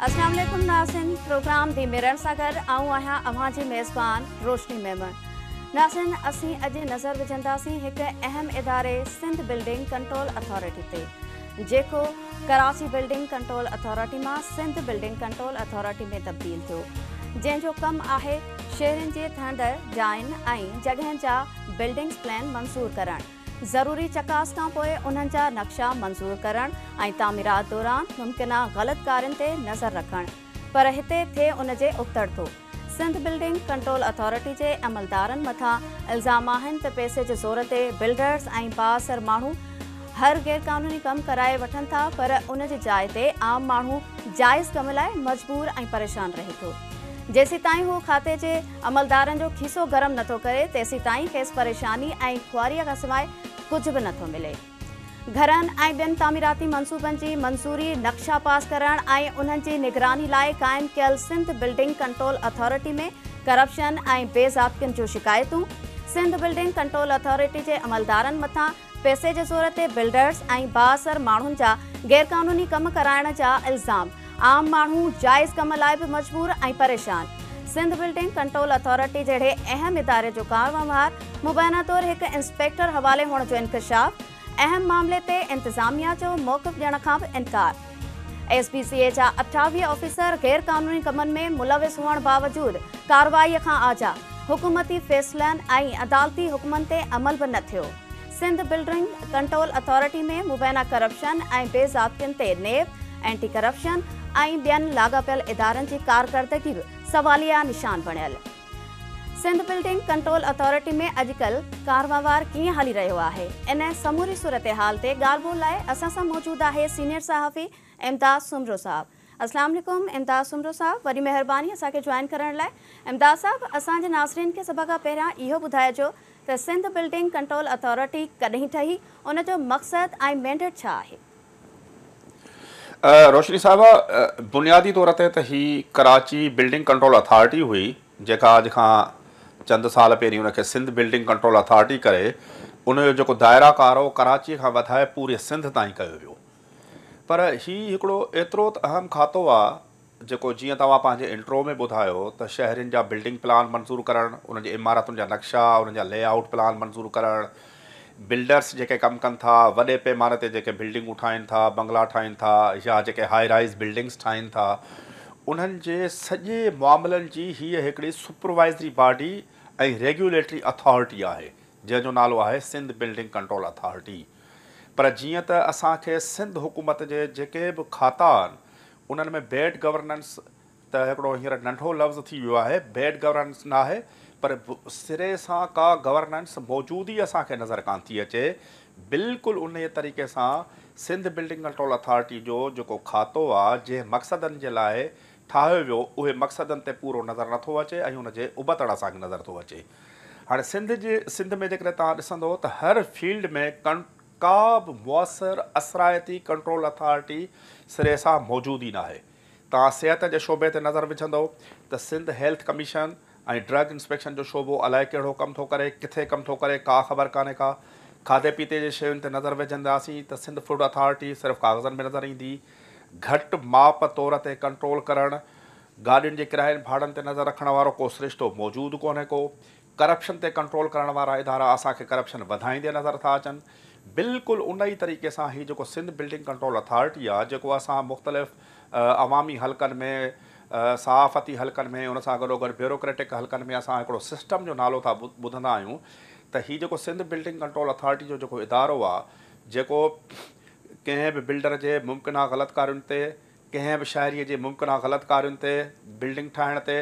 اسلام عليڪم ناظرين پروگرام the mirror سان گڏ آئون آهيان اوهان جي ميزبان روشني ميمڻ. ناظرين اسين اڄ نظر وجهنداسين هڪ اهم اداري سنڌ بلڊنگ ڪنٽرول اٿارٽي تي جيڪو ڪراچي بلڊنگ ڪنٽرول اٿارٽي مان سنڌ بلڊنگ ڪنٽرول اٿارٽي ۾ تبديل ٿيو جنهن جو ڪم آهي شهرين جي ٺهندڙ جاين ۽ جڳهين جا بلڊنگز پلان منظور ڪرڻ، ضروري چڪاس کان پوء انهن جا نقشا منظور ڪرڻ ۽ تعميرات دوران ممڪنه غلط ڪارين تي نظر رکڻ. پر هتي ٿئي ان جي ابتڙ ٿو. سنڌ بلڊنگ ڪنٽرول اٿارٽي جي عملدارن مٿان الزام آهن ته پئسي جي زور تي بلڊرز ۽ بااثر ماڻهو هر غيرقانوني ڪم ڪرائي وٺن ٿا پر ان جي جاء تي عام ماڻهو جائز ڪم لاء مجبور ۽ پريشان رهي ٿو. جيسيتائين هو کاتي جي عملدارن جو کيسو گرم نٿو ڪري تيسيتائين کيس پريشاني ۽ خواريء کان سواء ڪجهه به نٿو ملي. گهرن ۽ ٻين تعميراتي منصوبن جي منظوري، نقشا پاس ڪرڻ ۽ انهن جي نگراني لاء قائم ڪيل Sindh building control authority ۾ corruption ۽ بي ضابطگين جون شڪايتون، سنڌ بلڊنگ ڪنٽرول اٿارٽي جي عملدارن مٿان پئسي جي زور تي بلڊرز ۽ بااثر ماڻهن جا غيرقانوني ڪم ڪرائڻ جا الزام، عام ماڻهو جائز ڪم لاء به مجبور ۽ پريشان. سنڌ بلڊنگ ڪنٽرول اٿارٽي جهڙي اهم اداري جو ڪاروهنوار مبينا طور هڪ انسپيڪٽر حوالي هئڻ جو انڪشاف، اهم معاملي تي انتظاميا جو موقف ڏيڻ کان به انڪار. ايس بي سي اي جا 28 آفيسر غير قانوني ڪمن ۾ ملوث هئڻ باوجود ڪارروائي کان آجا، حڪومتي فيصلن ۽ عدالتي حڪمن تي عمل به نه ٿيو. سنڌ بلڊنگ ڪنٽرول اٿارٽي ۾ مبينا ڪرپشن ۽ بي ضابطين تي نيب، اينٽي ڪرپشن ۽ ٻين لاڳاپيل ادارن جي ڪارڪردگي به سواليه نشان بڻيل. سنڌ بلڊنگ ڪنٽرول اٿارٽي ۾ اڄڪلهه ڪاروهنوار ڪيئن هلي رهيو آهي؟ ان سموري صورتحال تي ڳالهه ٻولهه لاء اسان سان موجود آهي سينيئر صحافي امداد سومرو صاحب. اسلام عليڪم امداد سومرو صاحب وڏي مهرباني اسان کي جوائن ڪرڻ لاء. امداد صاحب اسان جي ناظرين کي سڀ کان پهريان اهو ٻڌائجو ته سنڌ بلڊنگ ڪنٽرول اٿارٽي ڪڏهن ٺهي، ان جو مقصد ۽ مينڊيٽ ڇا آهي؟ روشني صاحبه، بنيادي طور تي ته هي ڪراچي بلڊنگ ڪنٽرول اٿارٽي هئي، جيڪا اڄ کان چند سال پهرين ان کي سنڌ بلڊنگ ڪنٽرول اٿارٽي ڪري ان جو جيڪو دائره ڪار هو ڪراچي کان وڌائي پوري سنڌ تائين ڪيو ويو. پر هي هڪڙو ايترو ته اهم کاتو آ جيڪو جيئن توهان پنهنجي انٽرو ۾ ٻڌايو ته شهرين جا بلڊنگ پلان منظور ڪرڻ، انهن جي عمارتن جا نقشا، انهن جا لي آئوٽ پلان منظور ڪرڻ، بلڊرس جيڪي ڪم ڪن ٿا، وڏي پيماني تي جيڪي بلڊنگون ٺاهين ٿا، بنگلا ٺاهين ٿا يا جيڪي هائي رائيز بلڊنگس ٺاهين ٿا، انهن جي سڄي معاملن جي هيء هڪڙي سپروائزري باڊي ۽ ريگيوليٽري اٿارٽي آهي، جنهن جو نالو آهي سنڌ بلڊنگ ڪنٽرول اٿارٽي. پر جيئن ته اسان کي سنڌ حڪومت جي جيڪي به کاتا آهن، انهن ۾ بيڊ گورننس ته هڪڙو هينئر ننڍو لفظ ٿي ويو آهي، بيڊ گورننس ناهي پر سري سان ڪا گورننس موجود ئي اسان کي نظر ڪانه ٿي اچي. بلڪل انهيء طريقي سان سنڌ بلڊنگ ڪنٽرول اٿارٽي جو جيڪو کاتو آ، جنهن مقصدن جي لاء ٺاهيو ويو، اهي مقصدن تي پورو نظر نٿو اچي ۽ ان جي ابتڙ اسان کي نظر ٿو اچي. هاڻي سنڌ جي سنڌ ۾ جيڪڏهن توهان ڏسندو ته هر فيلڊ ۾ ڪا به موثر اثرائتي ڪنٽرول اٿارٽي سري سان موجود ئي ناهي. توهان صحت جي شعبي تي نظر وجهندؤ ته Sindh health commission ۽ drug inspection جو شعبو الائي ڪهڙو ڪم ٿو ڪري، ڪٿي ڪم ٿو ڪري، ڪا خبر ڪانهي ڪا. کاڌي پيتي جي شين تي نظر وجهنداسين ته سنڌ فوڊ اٿارٽي صرف ڪاغذن ۾ نظر ايندي. گهٽ ماپ تور تي ڪنٽرول ڪرڻ، گاڏين جي ڪراين ڀاڙن تي نظر رکڻ وارو ڪو سرشتو موجود ڪونهي ڪو. ڪرپشن تي ڪنٽرول ڪرڻ وارا ادارا اسان کي ڪرپشن وڌائيندي نظر ٿا اچن. بلڪل ان ئي طريقي سان هي جيڪو سنڌ بلڊنگ ڪنٽرول اٿارٽي آ جيڪو اسان مختلف عوامي حلقن ۾ صحافتي حلقن ۾ ان سان گڏوگڏ بيوروڪريٽڪ حلقن ۾ اسان هڪڙو سسٽم جو نالو ٿا ٻڌندا آهيون ته هي جيڪو سنڌ بلڊنگ ڪنٽرول اٿارٽي جو جيڪو ادارو آ جيڪو ڪنهن به بلڊر جي ممڪنه غلط ڪارين تي ڪنهن به شهريء جي ممڪنه غلط ڪارين تي، بلڊنگ ٺاهڻ تي،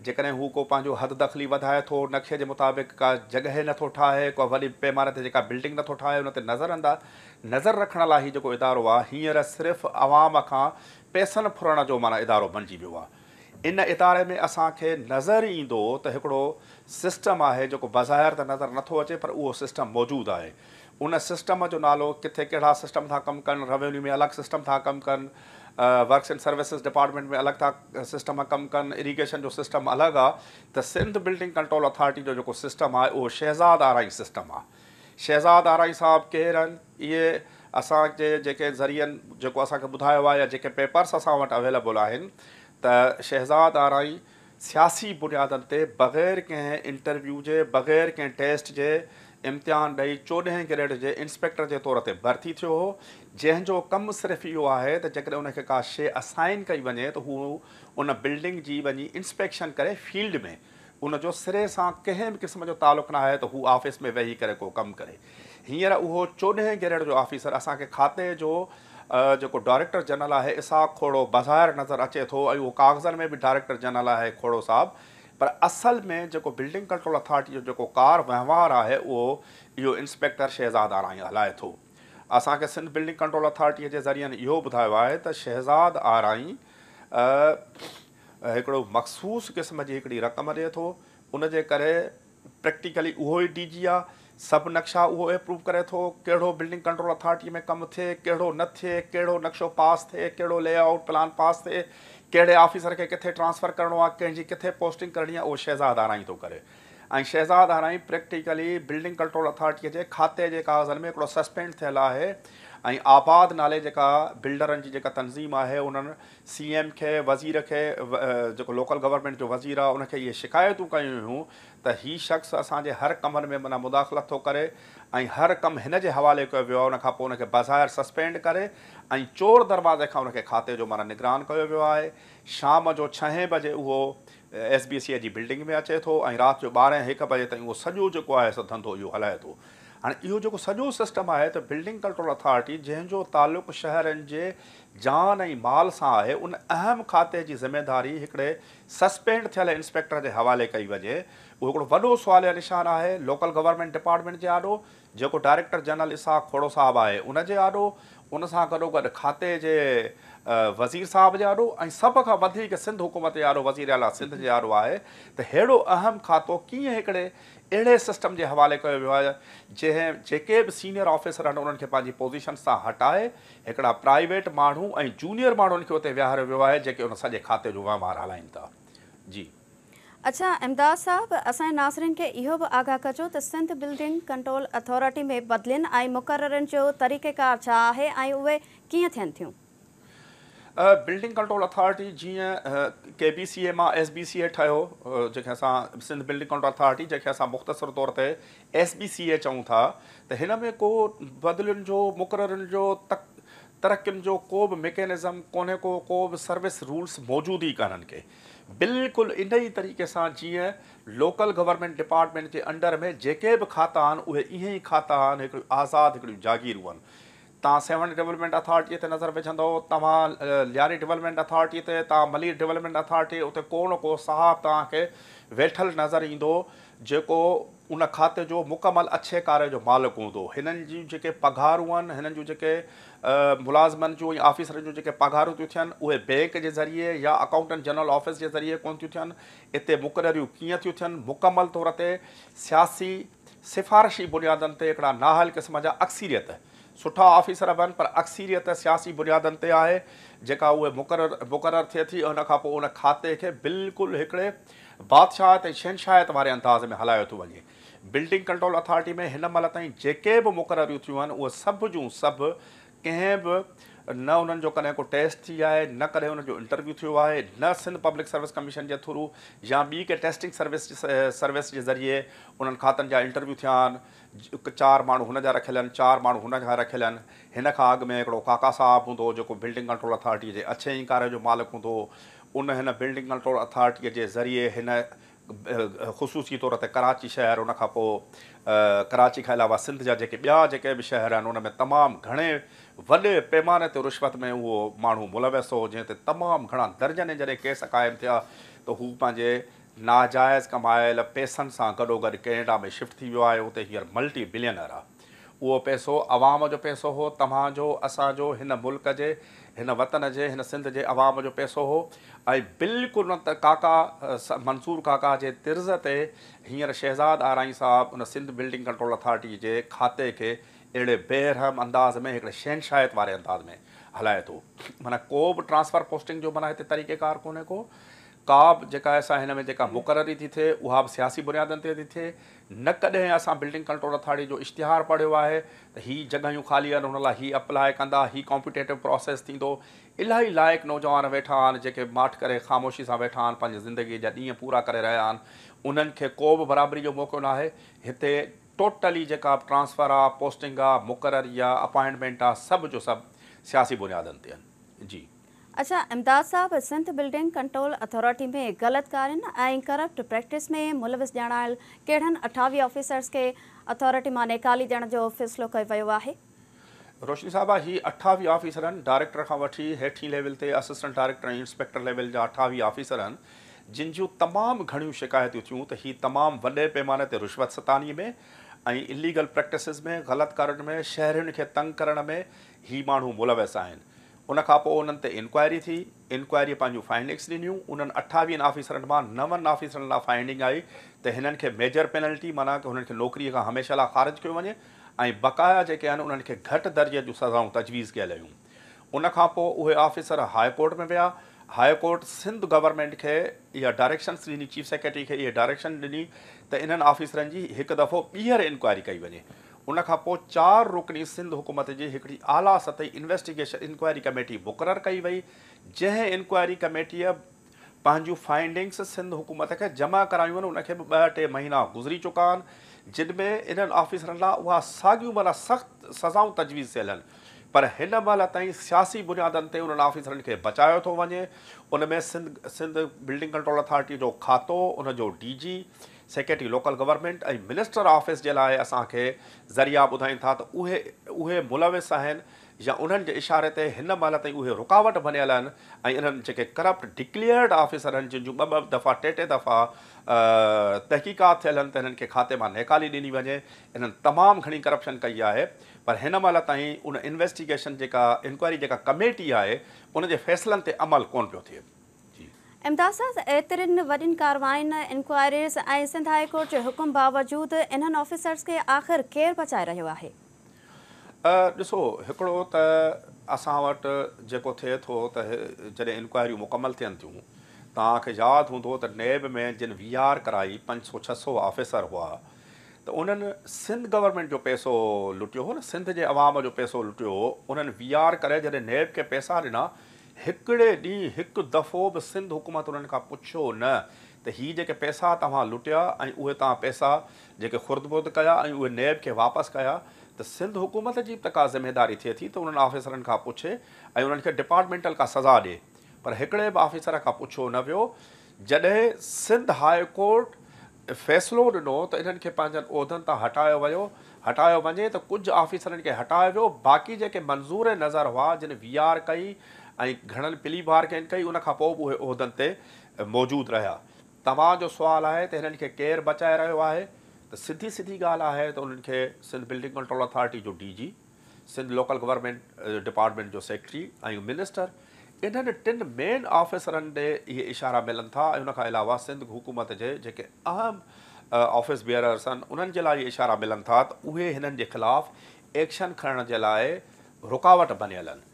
جيڪڏهن هو ڪو پنهنجو حد دخلي وڌائي ٿو، نقشي جي مطابق ڪا جڳهه نه ٿو ٺاهي، ڪا وڏي پيماني تي جيڪا بلڊنگ نه ٿو ٺاهي، ان تي نظر اندا نظر رکڻ لاء هي جيڪو ادارو آهي، هينئر صرف عوام کان پئسن ڦرڻ جو معنيٰ ادارو بنجي ويو آهي. ان اداري ۾ اسان کي نظر ايندو ته هڪڙو سسٽم آهي جيڪو بظاهر ته نظر نه ٿو اچي پر اهو سسٽم موجود آهي. ان سسٽم جو نالو ڪٿي ڪهڙا سسٽم ٿا ڪم ڪن، روينيو ۾ الڳ سسٽم ٿا ڪم ڪن، ورڪس اينڊ سروسز ڊپارٽمينٽ ۾ الڳ ٿا سسٽم ڪم ڪن، اريگيشن جو سسٽم الڳ آ ته سنڌ بلڊنگ ڪنٽرول اٿارٽي جو جيڪو سسٽم آهي اهو شهزاد آرائين سسٽم آ. شهزاد آرائين صاحب ڪير آهن؟ اهي اسان جي جيڪي ذريعن جيڪو اسان کي ٻڌايو آهي يا جيڪي پيپرس اسان وٽ اويليبل آهن ته شهزاد آرائين سياسي بنيادن تي بغير ڪنهن انٽرويو جي، بغير ڪنهن ٽيسٽ جي امتحان ڏئي چوڏهين گريڊ جي انسپيڪٽر جي طور تي ڀرتي ٿيو هو، جنهن جو ڪم صرف اهو آهي ته جيڪڏهن ان کي ڪا شيء اسائن ڪئي وڃي ته هو ان بلڊنگ جي وڃي انسپيڪشن ڪري فيلڊ ۾، ان جو سري سان ڪنهن به قسم جو تعلق ناهي ته هو آفيس ۾ ويهي ڪري ڪو ڪم ڪري. هينئر اهو چوڏهين گريڊ جو آفيسر اسان کي کاتي جو جيڪو ڊائريڪٽر جنرل آهي اسحاق کوڙو بظاهر نظر اچي ٿو ۽ اهو ڪاغذن ۾ به ڊائريڪٽر جنرل آهي کوڙو صاحب پر اصل ۾ جيڪو بلڊنگ ڪنٽرول اٿارٽي جو جيڪو ڪار وهنوار آهي اهو اهو انسپيڪٽر شهزاد آرائين هلائي ٿو. اسان کي سنڌ بلڊنگ ڪنٽرول اٿارٽيء جي ذريعن اهو ٻڌايو آهي ته شهزاد آرائين هڪڙو مخصوص قسم جي هڪڙي رقم ڏئي ٿو ان جي ڪري پريڪٽيڪلي اهو ئي ڊي جي آ سڀ نقشا اهو اپروو ڪري ٿو ڪهڙو بلڊنگ ڪنٽرول اٿارٽي ۾ ڪم ٿئي ڪهڙو نه ٿئي ڪهڙو نقشو پاس ٿئي ڪهڙو لي آئوٽ پلان پاس ٿئي ڪهڙي آفيسر کي ڪٿي ٽرانسفر ڪرڻو آ ڪنهن جي ڪٿي پوسٽنگ ڪرڻي آ اهو شهزاد آرائين ٿو ڪري ۽ Shahzad Arain practically building control اٿارٽيء جي کاتي جي ڪاغذن ۾ هڪڙو سسپينڊ ٿيل آهي ۽ آباد نالي جيڪا بلڊرن جي جيڪا تنظيم آهي انهن سي ايم کي وزير کي جيڪو لوڪل گورنمينٽ جو وزير آهي ان کي اهي شڪايتون ڪيون هيون ته هي شخص اسان جي هر ڪمن ۾ معنيٰ مداخلت ٿو ڪري ۽ هر ڪم هن جي حوالي ڪيو ويو آهي ان کان پوء ان کي بظاهر سسپينڊ ڪري ۽ چور دروازي کان ان کي کاتي جو معنيٰ نگران ڪيو ويو آهي شام جو ڇهين بجي اهو ايس بي سي جي بلڊنگ ۾ اچي ٿو ۽ رات جو ٻارهين هڪ بجي تائين اهو سڄو جيڪو آهي سو ڌنڌو اهو هلائي ٿو. هاڻي اهو جيڪو سڄو سسٽم آهي ته بلڊنگ ڪنٽرول اٿارٽي جنهن جو تعلق شهرين جي جان ۽ مال سان آهي ان اهم کاتي جي ذميداري هڪڙي سسپينڊ ٿيل انسپيڪٽر جي حوالي ڪئي وڃي اهو هڪڙو وڏو سواليه نشان آهي لوڪل گورنمينٽ ڊپارٽمينٽ جي آڏو جيڪو ڊائريڪٽر جنرل اسحاق کوڙو صاحب آهي ان جي آڏو ان سان گڏوگڏ کاتي جي وزير صاحب جي آڏو ۽ سڀ کان وڌيڪ سنڌ حڪومت جي آڏو وزير اعليٰ سنڌ جي آڏو آهي ته ههڙو اهم کاتو ڪيئن هڪڙي اهڙي سسٽم جي حوالي ڪيو ويو آهي جنهن جيڪي به سينيئر آفيسر آهن انهن کي پنهنجي پوزيشنز تان هٽائي هڪڙا پرائيويٽ ماڻهو ۽ جونيئر ماڻهن کي اتي ويهاريو ويو آهي جيڪي ان سڄي کاتي جو وهنوار هلائين ٿا. جي. اڇا امداد صاحب اسان جي ناظرين کي اهو به آگاهه ڪجو ته سنڌ بلڊنگ ڪنٽرول اٿارٽي ۾ بدلين ۽ مقررين جو طريقيڪار ڇا آهي ۽ اهي ڪيئن ٿين ٿيون؟ بلڊنگ ڪنٽرول اٿارٽي جيئن ڪي بي سي اي مان ايس بي سي اي ٺهيو جنهن کي اسان سنڌ بلڊنگ ڪنٽرول اٿارٽي جنهن کي اسان مختصر طور تي ايس بي سي اي چئون ٿا ته هن ۾ ڪو بدلين جو مقررين جو ترقين جو ڪو به ميڪينزم ڪونهي ڪو ڪو به سروس رولس موجود ئي ڪانهن ڪي بلڪل ان ئي طريقي سان جيئن لوڪل گورنمينٽ ڊپارٽمينٽ جي انڊر ۾ جيڪي به کاتا آهن اهي ائين ئي کاتا آهن هڪڙيون آزاد هڪڙيون جاگيرون آهن توهان سيوهڻ ڊولپمينٽ اٿارٽيء تي نظر وجهندؤ، توهان لياري ڊولپمينٽ اٿارٽيء تي، توهان ملير ڊولپمينٽ اٿارٽي، اتي ڪو نه ڪو صاحب توهان کي ويٺل نظر ايندو، جيڪو ان کاتي جو مڪمل اڇي ڪاري جو مالڪ هوندو. هنن جون جيڪي پگهارون آهن، هنن جون جيڪي ملازمن جون ۽ آفيسرن جون جيڪي پگهارون ٿيون ٿين، اهي بئنڪ جي ذريعي يا اڪائونٽنٽ جنرل آفيس جي ذريعي ڪونه ٿيون ٿين. اتي مقرريون ڪيئن ٿيون ٿين، مڪمل طور تي سياسي سفارشي بنيادن تي هڪڙا نااهل قسم جا اڪثريت سٺا آفيسر به آهن پر اڪثريت سياسي بنيادن تي آهي جيڪا اهي مقرر مقرر ٿئي ٿي ان کان پوء ان کاتي کي بلڪل هڪڙي بادشاهت ۽ شهنشاهيت واري انداز ۾ هلايو ٿو وڃي. بلڊنگ ڪنٽرول اٿارٽي ۾ هن مهل تائين جيڪي به مقرريون ٿيون آهن اهي سڀ جون سڀ ڪنهن به نه انهن جو ڪڏهن ڪو ٽيسٽ ٿي آهي نه ڪڏهن انهن جو انٽرويو ٿيو آهي نه سنڌ پبلڪ سروس ڪميشن جي ٿرو يا ٻي ڪنهن ٽيسٽنگ سروس سروس جي ذريعي انهن کاتن جا انٽرويو ٿيا آهن. چار ماڻهو هن جا رکيل آهن چار ماڻهو هن جا رکيل آهن. هن کان اڳ ۾ هڪڙو ڪاڪا صاحب هوندو هو جيڪو بلڊنگ ڪنٽرول اٿارٽيء جي اڇي ۽ ڪاري جو مالڪ هوندو هو. ان هن بلڊنگ ڪنٽرول اٿارٽيء جي ذريعي هن خصوصي طور تي ڪراچي شهر ان کان پوء ڪراچي کان علاوه سنڌ جا جيڪي ٻيا جيڪي به شهر آهن ان ۾ تمام گهڻي وڏي پيماني تي رشوت ۾ اهو ماڻهو ملوث هو جنهن تي تمام گهڻا درجنين جڏهن ڪيس قائم ٿيا ته هو پنهنجي ناجائز ڪمايل پئسن سان گڏوگڏ ڪينيڊا ۾ شفٽ ٿي ويو آهي اتي هينئر ملٽي بلينر آهي. اهو پئسو عوام جو پئسو هو، توهان جو، اسان جو، هن ملڪ جي، هن وطن جي، هن سنڌ جي عوام جو پئسو هو ۽ بلڪل ان ڪاڪا منصور ڪاڪا جي طرز تي هينئر شهزاد آرائين صاحب ان سنڌ بلڊنگ ڪنٽرول اٿارٽي جي کاتي کي اهڙي بي رحم انداز ۾ هڪڙي شهنشاهيت واري انداز ۾ هلائي ٿو. معنيٰ ڪو به ٽرانسفر پوسٽنگ جو معنيٰ هتي طريقيڪار ڪونهي ڪو. ڪا به جيڪا آهي سا هن ۾ جيڪا مقرري ٿي ٿئي اها به سياسي بنيادن تي ٿي ٿئي. نه ڪڏهن اسان بلڊنگ ڪنٽرول اٿارٽي جو اشتهار پڙهيو آهي ته هي جڳهيون خالي آهن ان لاء هي اپلاء ڪندا، هي ڪامپيٽيٽو پراسيس ٿيندو. الاهي لائق نوجوان ويٺا آهن جيڪي ماٺ ڪري خاموشي سان ويٺا آهن، پنهنجي زندگي جا ڏينهن پورا ڪري رهيا آهن، انهن کي ڪو به برابري جو موقعو ناهي. هتي ٽوٽلي جيڪا به ٽرانسفر آ، پوسٽنگ آ، مقرري آ، اپائنٽمينٽ آ، سڀ جو سڀ سياسي بنيادن تي آهن. جي. اڇا امداد صاحب، سنڌ بلڊنگ ڪنٽرول اٿارٽي ۾ غلط ڪارين ۽ ڪرپٽ پريڪٽس ۾ ملوث ڄاڻايل ڪهڙن 28 آفيسرز کي اٿارٽي مان نيڪالي ڏيڻ جو فيصلو ڪيو ويو آهي؟ روشني صاحبه، هي 28 آفيسرن، ڊائريڪٽر کان وٺي هيٺين ليول تي اسسٽنٽ ڊائريڪٽر ۽ انسپيڪٽر ليول جا 28 آفيسرن، جن جون تمام گهڻيون شڪايتون ٿيون ته هي تمام وڏي پيماني تي رشوت ستاني ۾ ۽ اليگل پريڪٽسز ۾، غلط ڪارين ۾، شهرين کي تنگ ڪرڻ ۾ هي ماڻهو ملوث آهن. ان کان پوء انهن تي انڪوائري ٿي، انڪوائريء پنهنجون فائنڊنگس ڏنيون، انهن 28 آفيسرن مان نون آفيسرن لاء فائنڊنگ آئي ته هنن کي ميجر پينلٽي معنيٰ ته هنن کي نوڪريء کان هميشه لاء خارج ڪيو وڃي ۽ بقايا جيڪي آهن انهن کي گهٽ درجي جون سزائون تجويز ڪيل هيون. ان کان پوء اهي آفيسر هاء ڪورٽ ۾ ويا، هاء ڪورٽ سنڌ گورنمينٽ کي اها ڊائريڪشنس ڏني، چيف سيڪريٽري کي اهي ڊائريڪشن ڏني ته انهن آفيسرن جي هڪ دفعو ٻيهر انڪوائري ڪئي وڃي. ان کان پوء چار رڪني سنڌ حڪومت جي هڪڙي اعليٰ سطحي انويسٽيگيشن انڪوائري ڪميٽي مقرر ڪئي وئي، جنهن انڪوائري ڪميٽيء پنهنجون فائنڊنگس سنڌ حڪومت کي جمع ڪرايون آهن، ان کي به ٻه ٽي مهينا گذري چڪا آهن، جن ۾ انهن آفيسرن لاء اها ساڳيون معنيٰ سخت سزائون تجويز ٿيل آهن، پر هن مهل تائين سياسي بنيادن تي انهن آفيسرن کي بچايو ٿو وڃي، ان ۾ Sindh Sindh building control authority جو کاتو، ان جو D G, secretary local government ۽ minister office جي لاء اسان کي ذريعا ٻڌائين ٿا ته اهي اهي ملوث آهن يا انهن جي اشاري تي هن مهل تائين اهي رڪاوٽ بنيل آهن ۽ انهن جيڪي ڪرپٽ ڊڪليئرڊ آفيسر آهن جن جون ٻه ٻه دفعا ٽي ٽي دفعا تحقيقات ٿيل آهن ته انهن کي کاتي مان نيڪالي ڏني وڃي. انهن تمام گهڻي ڪرپشن ڪئي آهي پر هن مهل تائين ان انويسٽيگيشن جيڪا انڪوائري جيڪا ڪميٽي آهي ان جي فيصلن تي عمل ڪونه پيو ٿئي. جي. امداد صاحب ايترين وڏين ڪارواين، انڪوائريز ۽ سنڌ هاء ڪورٽ جي حڪم باوجود انهن آفيسرز کي آخر ڪير بچائي رهيو آهي؟ ڏسو هڪڙو ته اسان وٽ جيڪو ٿئي ٿو ته جڏهن انڪوائريون مڪمل ٿين ٿيون توهان کي ياد هوندو ته نيب ۾ جن وي آر ڪرائي 500 600 آفيسر هئا ته انهن سنڌ گورنمينٽ جو پئسو لٽيو هو نه سنڌ جي عوام جو پئسو لٽيو هو انهن وي آر ڪري جڏهن نيب کي پئسا ڏنا هڪڙي ڏينهن هڪ دفعو به سنڌ حڪومت انهن کان پڇيو نه ته هي جيڪي پئسا توهان لٽيا ۽ اهي توهان پئسا جيڪي خرد برد ڪيا ۽ اهي نيب کي واپس ڪيا ته سنڌ حڪومت جي به ته ڪا ذميداري ٿئي ٿي ته انهن آفيسرن کان پڇي ۽ انهن کي ڊپارٽمينٽل ڪا سزا ڏي پر هڪڙي به آفيسر کان پڇيو نه ويو جڏهن سنڌ هاء ڪورٽ فيصلو ڏنو ته انهن کي پنهنجن عهدن تان هٽايو ويو، هٽايو وڃي ته ڪجهه آفيسرن کي هٽايو ويو، باقي جيڪي منظور نظر هئا جن وي آر ڪئي ۽ گهڻن پلي بارگين ڪئي ان کان پوء به اهي عهدن تي موجود رهيا. توهان جو سوال آهي ته هنن کي ڪير بچائي رهيو آهي ته سڌي سڌي ڳالهه آهي ته انهن کي سنڌ بلڊنگ ڪنٽرول اٿارٽي جو D G, Sindh local government department جو سيڪريٽري ۽ منسٽر انهن ٽن مين آفيسرن ڏي اهي اشارا ملن ٿا ۽ ان کان علاوه سنڌ حڪومت جي جيڪي اهم آفيس بيئررس آهن انهن جي لاء اهي اشارا ملن ٿا ته اهي هنن جي خلاف ايڪشن کڻڻ جي لاء رڪاوٽ بنيل آهن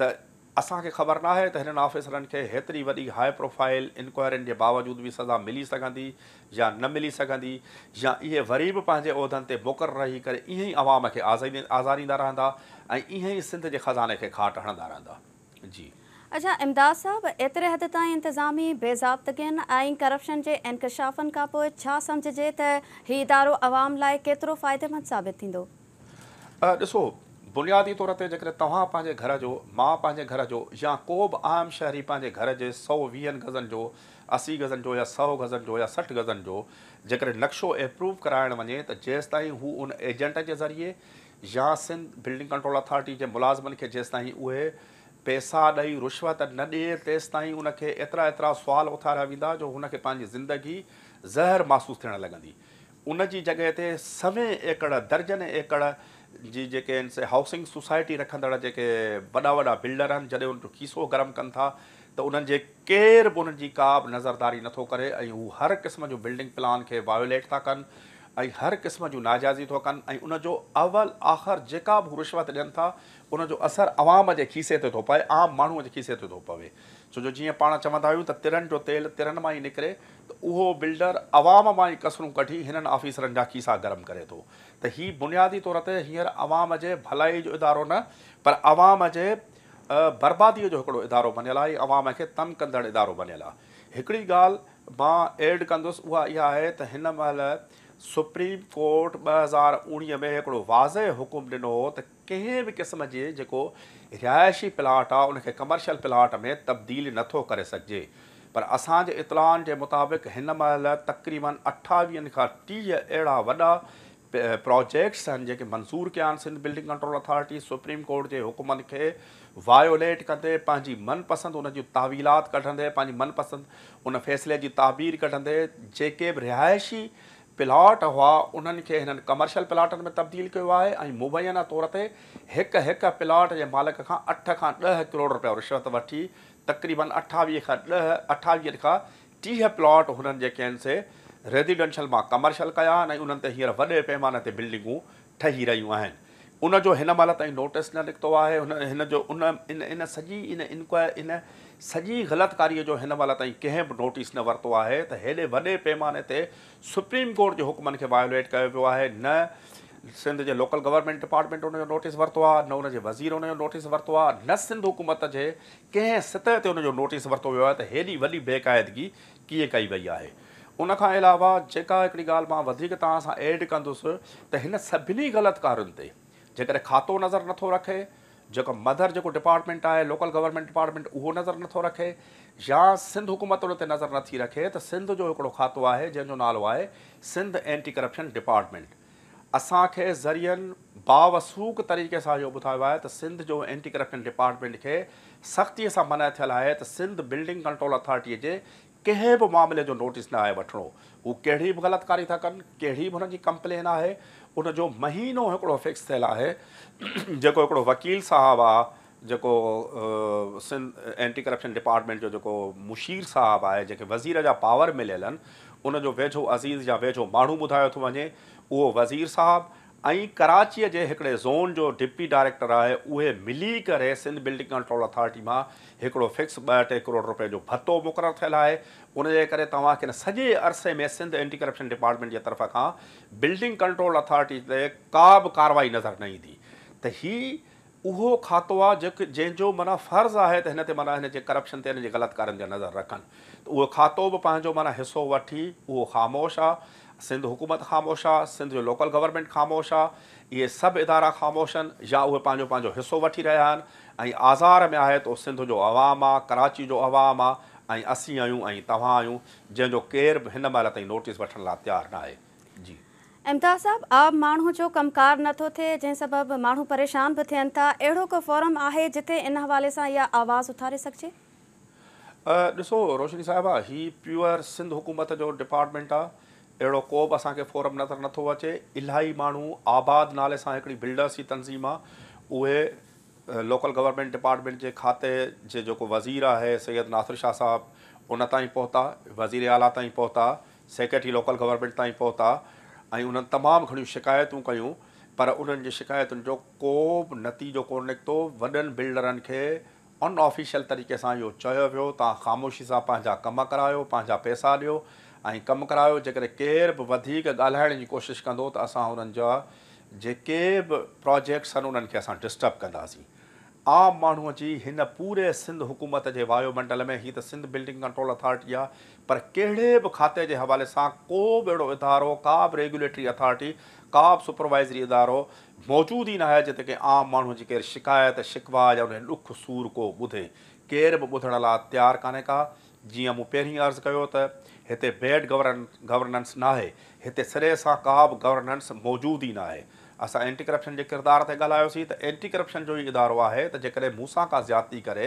ته اسان کي خبر ناهي ته هنن آفيسرن کي هيتري وڏي هاء پروفائيل انڪوائرين جي باوجود به سزا ملي سگهندي يا نه ملي سگهندي يا اهي وري به پنهنجي عهدن تي مقرر رهي ڪري ائين ئي عوام کي آزاريندا رهندا ۽ ائين ئي سنڌ جي خزاني کي کاٽ هڻندا رهندا. جي. اڇا امداد صاحب ايتري حد تائين انتظامي بي ضابطگين ۽ ڪرپشن جي انڪشافن کانپوء ڇا سمجهجي ته هي ادارو عوام لاء ڪيترو فائديمند ثابت ٿيندو؟ ڏسو، بنيادي طور تي جيڪڏهن توهان پنهنجي گهر جو، مان پنهنجي گهر جو يا ڪو به عام شهري پنهنجي گهر جي 120 گزن جو، 80 گزن جو يا 100 گزن جو يا 60 گزن جو جيڪڏهن نقشو ايپروو ڪرائڻ وڃي ته جيستائين هو ان ايجنٽ جي ذريعي يا سنڌ بلڊنگ ڪنٽرول اٿارٽي جي ملازمن کي جيستائين اهي پئسا ڏئي رشوت نه ڏئي تيستائين ان کي ايترا ايترا سوال اٿاريا ويندا جو هن کي پنهنجي زندگي زهر محسوس ٿيڻ لڳندي. ان جي جڳهه تي سوين ايڪڙ، درجن ايڪڙ جي جيڪي آهن سي هائوسنگ سوسائٽي رکندڙ جيڪي وڏا وڏا بلڊر آهن جڏهن انهن جو کيسو گرم ڪن ٿا ته انهن جي ڪير به انهن جي ڪا به نظرداري نٿو ڪري ۽ هو هر قسم جو بلڊنگ پلان کي وايوليٽ ٿا ڪن ۽ هر قسم جون ناجائزي ٿو ڪن ۽ ان جو اول آخر جيڪا به هو رشوت ڏين ٿا ان جو اثر عوام جي کيسي تي ٿو پئي، عام ماڻهوء جي کيسي تي ٿو پوي. ڇو جو جيئن پاڻ چوندا آهيون ته ترن جو تيل ترن مان ئي نڪري ته اهو بلڊر عوام مان ئي ڪسرون ڪڍي هنن آفيسرن جا کيسا گرم ڪري ٿو ته هي بنيادي طور تي هينئر عوام جي ڀلائي جو ادارو نه پر عوام جي برباديء جو هڪڙو ادارو بنيل آهي، عوام کي تنگ ڪندڙ ادارو بنيل آهي. هڪڙي ڳالهه مان ايڊ ڪندس اها اها آهي ته هن مهل سپريم ڪورٽ 2019 ۾ هڪڙو واضح حڪم ڏنو هو ته ڪنهن به قسم جي جيڪو رهائشي پلاٽ آهي ان کي ڪمرشل پلاٽ ۾ تبديل نه ٿو ڪري سگهجي پر اسان جي اطلاعن جي مطابق هن مهل تقريبن 28 کان 30 اهڙا وڏا پراجيڪٽس آهن جيڪي منظور ڪيا آهن Sindh building control authority supreme court جي حڪمن کي وايوليٽ ڪندي پنهنجي من پسند ان جون تاويلات ڪڍندي پنهنجي من پسند ان فيصلي جي تعبير ڪڍندي جيڪي به رهائشي پلاٽ هئا انهن کي هنن ڪمرشل پلاٽن ۾ تبديل ڪيو آهي ۽ مبينا طور تي هڪ هڪ پلاٽ جي مالڪ کان 8 کان 10 ڪروڙ رپيا رشوت وٺي تقريبن 28 کان 10 28 کان 30 پلاٽ هنن جيڪي آهن سي ريزيڊنشل مان ڪمرشل ڪيا آهن ۽ انهن تي هينئر وڏي پيماني تي بلڊنگون ٺهي رهيون آهن. ان جو هن مهل تائين نوٽيس نه نڪتو آهي. هن هن جو ان ان ان سڄي ان انڪوائر ان سڄي غلط ڪاريء جو هن مهل تائين ڪنهن به نوٽيس نه ورتو آهي ته هيڏي وڏي پيماني تي سپريم ڪورٽ جي حڪمن کي وايوليٽ ڪيو ويو آهي. نه سنڌ جي لوڪل گورنمينٽ ڊپارٽمينٽ ان جو نوٽيس ورتو آهي، نه ان جي وزير ان جو نوٽيس ورتو آهي، نه سنڌ حڪومت جي ڪنهن سطح تي ان جو نوٽيس ورتو ويو آهي ته هيڏي وڏي بيقاعدگي ڪيئن ڪئي وئي آهي. ان کان علاوه جيڪا هڪڙي ڳالهه مان وڌيڪ توهان سان ايڊ ڪندس ته هن سڀني غلط ڪارين تي جيڪڏهن کاتو نظر نٿو رکي، جيڪو مدر جيڪو ڊپارٽمينٽ آهي لوڪل گورنمينٽ ڊپارٽمينٽ اهو نظر نٿو رکي يا سنڌ حڪومت ان تي نظر نٿي رکي ته سنڌ جو هڪڙو کاتو آهي جنهن جو نالو آهي سنڌ اينٽي ڪرپشن ڊپارٽمينٽ اسان کي ذريعن باوثوق طريقي سان اهو ٻڌايو آهي ته سنڌ جو اينٽي ڪرپشن ڊپارٽمينٽ کي سختي سان منع ٿيل آهي ته سنڌ بلڊنگ ڪنٽرول اٿارٽي جي ڪنهن به معاملي جو نوٽيس نه آهي وٺڻو، هو ڪهڙي به غلط ڪاري ٿا ڪن، ڪهڙي به هنن جي ڪمپلين آهي، ان جو مهينو هڪڙو فڪس ٿيل آهي، جيڪو هڪڙو وڪيل صاحب آ، جيڪو سنڌ اينٽي ڪرپشن ڊپارٽمينٽ جو جيڪو مشير صاحب آهي، جنهن کي وزير جا پاور مليل آهن، ان جو ويجهو عزيز يا ويجهو ماڻهو ٻڌايو ٿو وڃي، اهو وزير صاحب ۽ ڪراچيء جي هڪڙي زون جو ڊپٽي ڊائريڪٽر آهي، اهي ملي ڪري سنڌ بلڊنگ ڪنٽرول اٿارٽي مان هڪڙو فڪس 2 3 ڪروڙ روپين جو ڀتو مقرر ٿيل آهي، ان جي ڪري توهان کي ان سڄي عرصي ۾ سنڌ اينٽي ڪرپشن ڊپارٽمينٽ جي طرف کان بلڊنگ ڪنٽرول اٿارٽي تي ڪا به ڪارروائي نظر نه ايندي ته هي اهو کاتو آهي جيڪو جنهن جو معنيٰ فرض آهي ته هن تي معنيٰ هن جي ڪرپشن تي هن جي غلط ڪارين تي نظر رکن ته اهو کاتو به پنهنجو معنيٰ حصو وٺي اهو خاموش آهي، سنڌ حڪومت خاموش آهي، سنڌ جو لوڪل گورنمينٽ خاموش آهي، اهي سڀ ادارا خاموش آهن يا اهي پنهنجو پنهنجو حصو وٺي رهيا آهن ۽ آزار ۾ آهي ته اهو سنڌ جو عوام آهي، ڪراچي جو عوام آهي ۽ اسين آهيون ۽ توهان آهيون جنهن جو ڪير به هن مهل تائين نوٽيس وٺڻ لاء تيار ناهي. جي. امتياز صاحب عام ماڻهو جو ڪم ڪار نه ٿو ٿئي جنهن سبب ماڻهو پريشان به ٿين ٿا اهڙو ڪو فورم آهي جتي ان حوالي سان اها آواز اٿاري سگهجي؟ ڏسو روشني صاحبه هي پيور سنڌ حڪومت جو ڊپارٽمينٽ آ اهڙو ڪو به اسان کي فورم نظر نه ٿو اچي الاهي ماڻهو آباد نالي سان هڪڙي بلڊرس جي تنظيم آ اهي لوڪل گورنمينٽ ڊپارٽمينٽ جي کاتي جي جيڪو وزير آهي سيد ناصر شاهه صاحب ان تائين پهتا وزير اعليٰ تائين پهتا سيڪريٽري لوڪل گورنمينٽ تائين پهتا ۽ انهن تمام گهڻيون شڪايتون ڪيون پر انهن جي شڪايتن جو ڪو به نتيجو ڪونه نڪتو، وڏن بلڊرن کي ان آفيشل طريقي سان اهو چيو ويو توهان خاموشي سان پنهنجا ڪم ڪرايو، پنهنجا پئسا ڏيو ۽ ڪم ڪرايو، جيڪڏهن ڪير به وڌيڪ ڳالهائڻ جي ڪوشش ڪندو ته اسان انهن جا جيڪي به پراجيڪٽس آهن انهن کي اسان ڊسٽرب ڪنداسين. عام ماڻهوء جي هن پوري سنڌ حڪومت جي وايو منڊل ۾ هي ته سنڌ بلڊنگ ڪنٽرول اٿارٽي آ پر ڪهڙي به کاتي جي حوالي سان ڪو به اهڙو ادارو، ڪا به ريگيوليٽري اٿارٽي، ڪا به سپروائيزري ادارو موجود ئي ناهي جتي ڪنهن عام ماڻهوء جي ڪير شڪايت، شڪوه يا ان جو ڏک سور ڪو ٻڌي. ڪير به ٻڌڻ لاء تيار ڪانهي ڪا. جيئن مون پهرين عرض ڪيو ته هتي بيڊ گورننس ناهي، هتي سري سان ڪا به گورننس موجود ئي ناهي. اسان اينٽي ڪرپشن جي ڪردار تي ڳالهايوسين ته اينٽي ڪرپشن جو ئي ادارو آهي ته جيڪڏهن مون سان ڪا زيادتي ڪري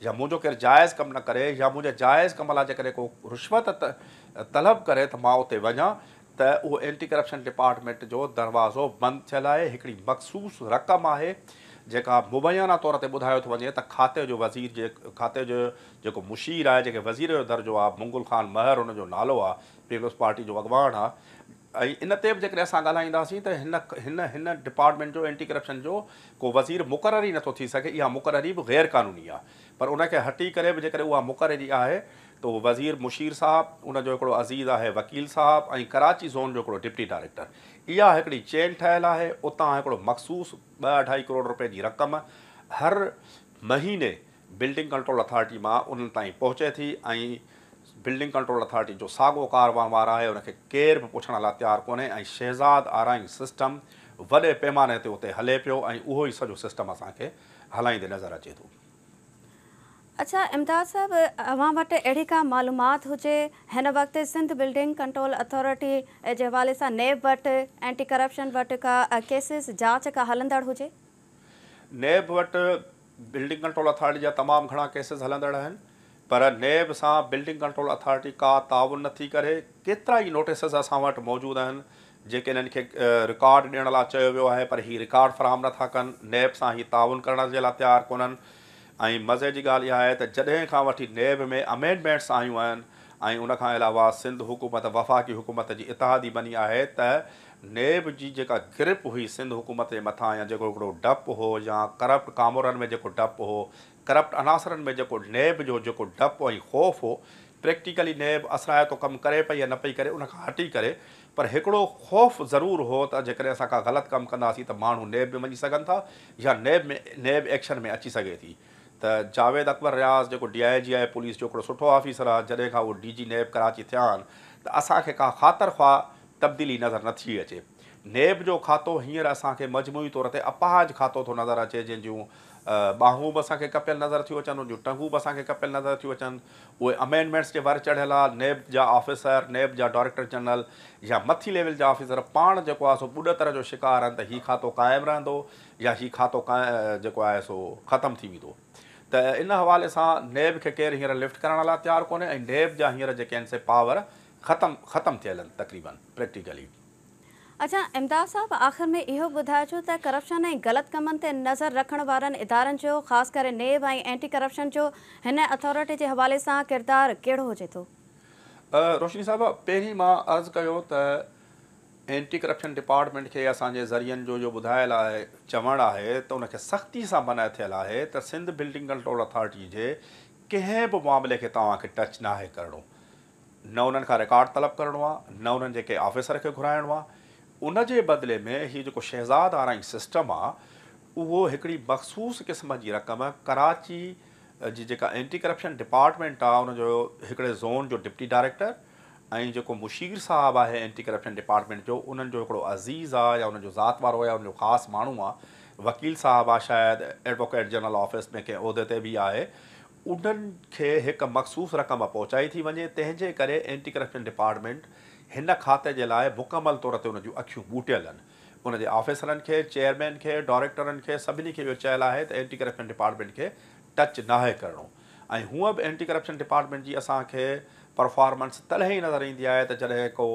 يا منهنجو ڪير جائز ڪم نه ڪري يا منهنجي جائز ڪم لاء جيڪڏهن ڪو رشوت طلب ڪري ته مان اتي وڃان ته اهو اينٽي ڪرپشن ڊپارٽمينٽ جو دروازو بند ٿيل آهي، هڪڙي مخصوص رقم آهي جيڪا مبينا طور تي ٻڌايو ٿو وڃي ته کاتي جو وزير جي کاتي جو جيڪو مشير آهي جيڪي وزير جو درجو آهي منگل خان مهر ان جو نالو آهي پيپلز پارٽي جو اڳواڻ آهي. ۽ ان تي به جيڪڏهن اسان ڳالهائينداسين ته هن هن هن ڊپارٽمينٽ جو اينٽي ڪرپشن جو ڪو وزير مقرر ئي نٿو ٿي سگهي، اها مقرري به غير قانوني آهي. پر ان کي هٽي ڪري به جيڪڏهن اها مقرري آهي ته اهو وزير مشير صاحب، ان جو هڪڙو عزيز آهي وڪيل صاحب ۽ ڪراچي زون جو هڪڙو ڊپٽي ڊائريڪٽر. اها هڪڙي چين ٺهيل آهي، اتان هڪڙو مخصوص ٻه اڍائي ڪروڙ روپين جي رقم هر مهيني بلڊنگ ڪنٽرول اٿارٽي مان انهن تائين پهچي ٿي ۽ بلڊنگ ڪنٽرول اٿارٽي جو ساڳو ڪار وهنوار آهي، ان کي ڪير به پڇڻ لاء تيار ڪونهي ۽ شهزاد آرائين سسٽم وڏي پيماني تي اتي هلي پيو ۽ اهو ئي سڄو سسٽم اسان کي هلائيندي نظر اچي ٿو. اڇا امداد صاحب اوهان وٽ اهڙي ڪا معلومات هجي هن وقت سنڌ بلڊنگ ڪنٽرول اٿارٽي جي حوالي سان نيب وٽ اينٽي ڪرپشن وٽ ڪا ڪيسز جاچ ڪا هلندڙ هجي؟ نيب وٽ بلڊنگ ڪنٽرول اٿارٽي جا تمام گهڻا ڪيسز هلندڙ آهن پر نيب سان بلڊنگ ڪنٽرول اٿارٽي ڪا تعاون نٿي ڪري، ڪيترا ئي نوٽيسز اسان وٽ موجود آهن جيڪي انهن کي رڪارڊ ڏيڻ لاء چيو ويو آهي پر هي رڪارڊ فراهم نٿا ڪن، نيب سان هي تعاون ڪرڻ جي لاء تيار ڪونهن ۽ مزي جي ڳالهه اها آهي ته جڏهن کان وٺي نيب ۾ امينڊمينٽس آيون آهن ۽ ان کان علاوه سنڌ حڪومت وفاقي حڪومت جي اتحادي بني آهي ته نيب جي جيڪا گرپ هئي سنڌ حڪومت جي مٿان يا جيڪو هڪڙو ڊپ هو يا ڪرپٽ ڪامورن ۾ جيڪو ڊپ هو، ڪرپٽ عناصرن ۾ جيڪو نيب جو جيڪو ڊپ ۽ خوف هو، پريڪٽيڪلي نيب اثرائتو ڪم ڪري پئي يا نه پئي ڪري ان کان هٽي ڪري پر هڪڙو خوف ضرور هو ته جيڪڏهن اسان ڪا غلط ڪم ڪنداسين ته ماڻهو نيب ۾ وڃي سگهن ٿا يا نيب ۾ نيب ايڪشن ۾ اچي سگهي ٿي ته جاويد اڪبر رياض جيڪو ڊي I جي آهي پوليس جو هڪڙو سٺو آفيسر آهي جڏهن کان اهو ڊي جي نيب ڪراچي ٿيا آهن ته اسان کي ڪا خاطر خواهه تبديلي نظر نه ٿي اچي. نيب جو کاتو هينئر اسان کي مجموعي طور تي اپاهج کاتو ٿو نظر اچي جنهن جون ٻانهون به اسان کي ڪپيل نظر ٿيون اچن، ان جون ٽنگون به اسان کي ڪپيل نظر ٿيون اچن. اهي امينڊمينٽس جي ور چڙهيل آ. نيب جا آفيسر، نيب جا ڊائريڪٽر جنرل يا مٿي ليول جا آفيسر پاڻ جيڪو آهي سو ٻڏتر جو شڪار آهن ته هي کاتو قائم رهندو يا هي کاتو جيڪو آهي سو ختم ٿي ويندو ته ان حوالي سان نيب کي ڪير هينئر لفٽ ڪرڻ لاء تيار ڪونهي ۽ نيب جا هينئر جيڪي آهن سي پاور ختم ختم ٿيل آهن تقريبن پريڪٽيڪلي. اڇا امداد صاحب آخر ۾ اهو ٻڌائجو ته ڪرپشن ۽ غلط ڪمن تي نظر رکڻ وارن ادارن جو خاص ڪري نيب ۽ اينٽي ڪرپشن جو هن اٿارٽي جي حوالي سان ڪردار ڪهڙو هجي ٿو؟ روشني صاحبه پهرين مان عرض ڪيو ته اينٽي ڪرپشن ڊپارٽمينٽ کي اسان جي ذريعن جو اهو ٻڌايل آهي چوڻ آهي ته ان کي سختي سان منع ٿيل آهي ته سنڌ بلڊنگ ڪنٽرول اٿارٽي جي ڪنهن به معاملي کي توهان کي ٽچ ناهي ڪرڻو نه انهن کان رڪارڊ طلب ڪرڻو آ نه انهن جي ڪنهن آفيسر کي گهرائڻو آ ان جي بدلي ۾ هي جيڪو شهزاد آرائين سسٽم آ اهو هڪڙي مخصوص قسم جي رقم ڪراچي جي جيڪا اينٽي ڪرپشن ڊپارٽمينٽ آ ان جو هڪڙي زون جو ڊپٽي ڊائريڪٽر ۽ جيڪو مشير صاحب آهي اينٽي ڪرپشن ڊپارٽمينٽ جو انهن جو هڪڙو عزيز آ يا انهن جو ذات وارو يا ان جو خاص ماڻهو آ وڪيل صاحب آ شايد ايڊووڪيٽ جنرل آفيس ۾ ڪنهن عهدي تي به آهي انهن کي هڪ مخصوص رقم پهچائي ٿي وڃي، تنهن جي ڪري اينٽي ڪرپشن ڊپارٽمينٽ هن کاتي جي لاء مڪمل طور تي ان جون اکيون ٻوٽيل آهن. ان جي آفيسرن کي، چيئرمين کي، ڊائريڪٽرن کي سڀني کي اهو چيل آهي ته اينٽي ڪرپشن ڊپارٽمينٽ کي ٽچ ناهي ڪرڻو ۽ هونء به اينٽي ڪرپشن ڊپارٽمينٽ جي اسان کي پرفارمنس تڏهن ئي نظر ايندي آهي ته جڏهن ڪو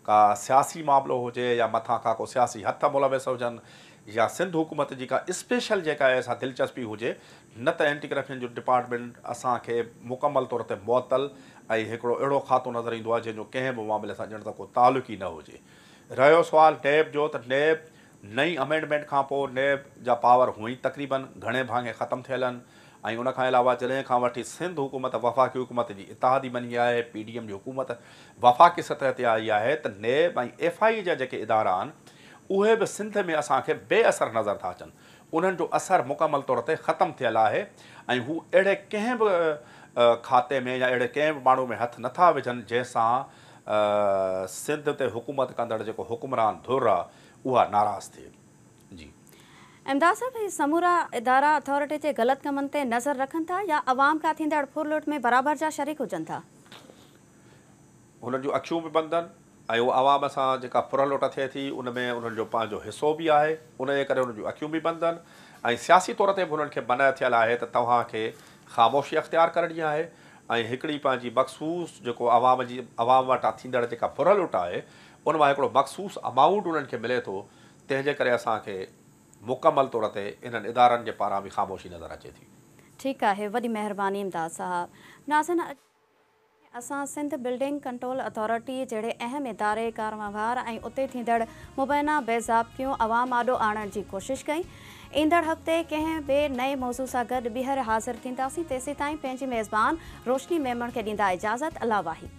ڪا سياسي معاملو هجي يا مٿان کان ڪو سياسي هٿ ملوث هجن يا سنڌ حڪومت جي ڪا اسپيشل جيڪا آهي سا دلچسپي هجي نه ته اينٽي ڪرپشن جو ڊپارٽمينٽ اسان کي مڪمل طور تي معطل ۽ هڪڙو اهڙو کاتو نظر ايندو آهي جنهن جو ڪنهن به معاملي سان ڄڻ ته ڪو تعلق ئي نه هجي. رهيو سوال نيب جو ته نيب نئين امينڊمينٽ کان پوء نيب جا پاور هونئن ئي تقريبن گهڻي ڀاڱي ختم ٿيل آهن ۽ ان کان علاوه جڏهن کان وٺي سنڌ حڪومت وفاقي حڪومت جي اتحادي بني آهي پي ڊي ايم جي حڪومت وفاقي سطح تي آئي آهي ته نيب ۽ ايف I اي جا جيڪي ادارا آهن اهي به سنڌ ۾ اسان کي بي اثر نظر ٿا اچن انهن جو اثر مڪمل طور تي ختم ٿيل آهي ۽ هو اهڙي ڪنهن به کاتي ۾ يا اهڙي ڪنهن به ماڻهو ۾ هٿ نٿا وجهن جنهن سان سنڌ تي حڪومت ڪندڙ جيڪو حڪمران ڌر آ اها ناراض ٿئي. جي. امداد صاحب هي سمورا ادارا اٿارٽي جي غلط ڪمن تي نظر رکن ٿا يا عوام کان ٿيندڙ ڦر لٽ ۾ برابر جا شريڪ هجن ٿا؟ هنن جون اکيون به بند آهن ۽ اهو عوام سان جيڪا ڦر لٽ ٿئي ٿي ان ۾ انهن جو پنهنجو حصو به آهي ان جي ڪري هنن جون اکيون به بند آهن ۽ سياسي طور تي به هنن کي منع ٿيل آهي ته توهان کي خاموشي اختيار ڪرڻي آهي ۽ هڪڙي پنهنجي مخصوص جيڪو عوام جي عوام وٽان ٿيندڙ جيڪا ڦر لٽ آهي ان مان هڪڙو مخصوص امائونٽ انهن کي ملي ٿو تنهن جي ڪري اسان کي مڪمل طور تي انهن ادارن جي پاران به خاموشي نظر اچي ٿي. ٺيڪ آهي وڏي مهرباني امداد صاحب. ناظرين اڄ. اسان سنڌ بلڊنگ ڪنٽرول اٿارٽي جهڙي اهم اداري ڪاروهنوار ۽ اتي ٿيندڙ مبينا بي ضابطيون عوام آڏو آڻڻ جي ڪوشش ڪئي. ايندڙ هفتي ڪنهن ٻئي نئين موضوع سان گڏ ٻيهر حاضر ٿينداسين، تيسيتائين پنهنجي ميزبان روشني ميمڻ کي ڏيندا اجازت. الله واهي.